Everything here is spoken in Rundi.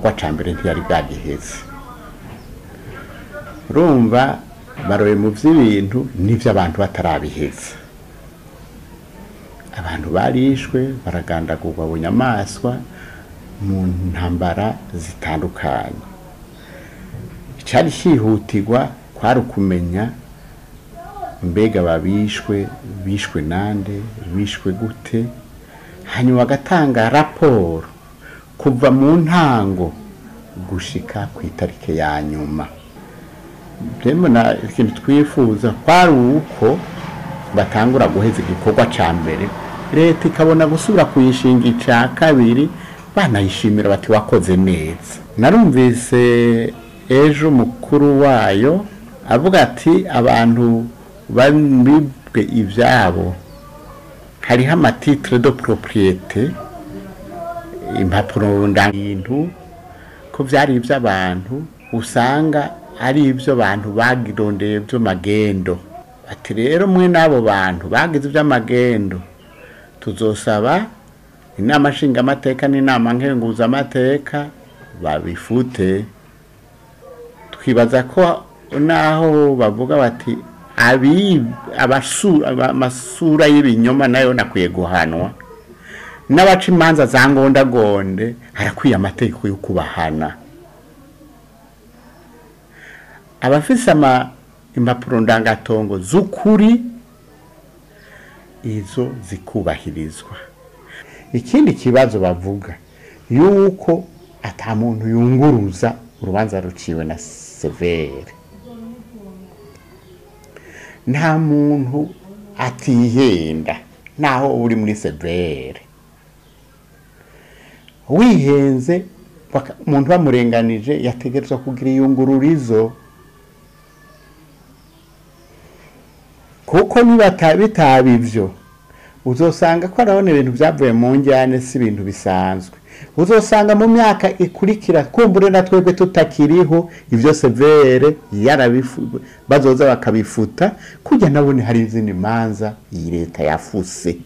Igikorwa ca mbere ntiyari bwagiheze. Urumva baroye mu vy'ibintu n'ivy'abantu batarabiheza. Abantu barishwe, baragandagurwa bunyamaswa mu ntambara zitandukanye. Icari cyihutirwa kwari ukumenya mbega babishwe, bishwe nande, bishwe gute, hanyuma bagatanga raporo kuva mu ntango gushika ku itarike ya nyuma. Mbona ikintu twifuza kwari uko batangura guheza igikorwa ca mbere, leta ikabona gusubira kuyishinga ica kabiri, banayishimira bati wakoze neza. Narumvise ejo mukuru wayo avuga ati abantu bibwe ivyabo, hariho amatitre de propriété, impapuro ndangintu ko vyari ivy'abantu, usanga ari ivyo bantu bagirondeye vy'amagendo. Ati rero mwe n'abo bantu bagize ivy'amagendo, tuzosaba inama nshingamateka n'inama nkenguzamateka babifute. Twibaza ko naho bavuga bati amasura y'ibinyoma nayo nakwiye guhanwa, n'abaca imanza za ngondagonde harakwiye amategeko yo kubahana. Abafise impapuro ndangatongo z'ukuri izo zikubahirizwa. Ikindi kibazo bavuga yuko ata muntu yunguruza urubanza ruciwe na severe, nta muntu atihenda naho uri muri severe. Wihenze umuntu bamurenganije yategerezwa kugira iyungururizo, kuko niba bitaba ivyo uzosanga ko arabona ibintu byavuye mu njyane si ibintu bisanzwe. Uzosanga mu myaka ikurikira kumbure na twebwe tutakiriho ivyo severe bazoza bakabifuta, kujya nabone hari izindi manza iyi leta yafuse.